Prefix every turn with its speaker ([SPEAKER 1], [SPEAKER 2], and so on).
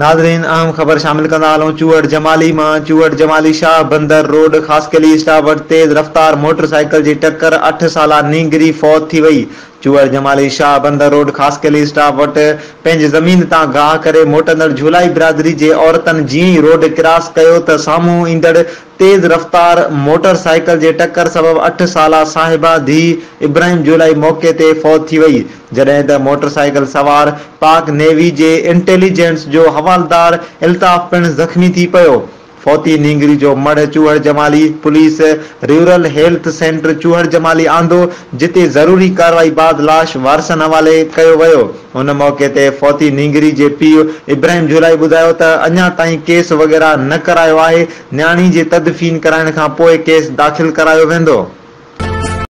[SPEAKER 1] ناظرين اهم خبر شامل ڪندا هلون چوهڙ جمالي مان چوهڙ جمالي شاهه بندر روڊ خاصخيلي اسٽاپ وٽ تيز رفتار موٽر سائيڪل جي ٽڪر 8 سالا نينگري فوت ٿي وئي. چوهڙ جمالي شاهه بندر روڊ خاصخيلي اسٽاپ وٽ پنهنجي زمين تان گاهه ڪري موٽندڙ جهولائي برادري جي عورتن جيئن ئي روڊ ڪراس ڪيو ته سامهون ايندڙ تيز رفتار موٽر سائيڪل جي ٽڪر سبب 8 سالا صاحبه ڌيء ابراهيم جهولائي موقعي تي فوت ٿي وئي جڏهن ته موٽر سائيڪل سوار پاڪ نيوي جي انٽيليجنس جو حوالدار الطاف پڻ زخمي ٿي پيو. فوتي نينگري جو مڙهه Chohar Jamali police rural health centre Chohar Jamali آندو، جتي ضروري ڪارروائي بعد لاش وارثن حوالي ڪيو ويو. ان موقعي تي فوتي نينگري جي پيء ابراهيم جهولائي ٻڌايو ته اڃا تائين ڪيس وغيره نه ڪرايو آهي، نياڻي جي تدفين ڪرائڻ کان پوء ڪيس داخل ڪرايو ويندو.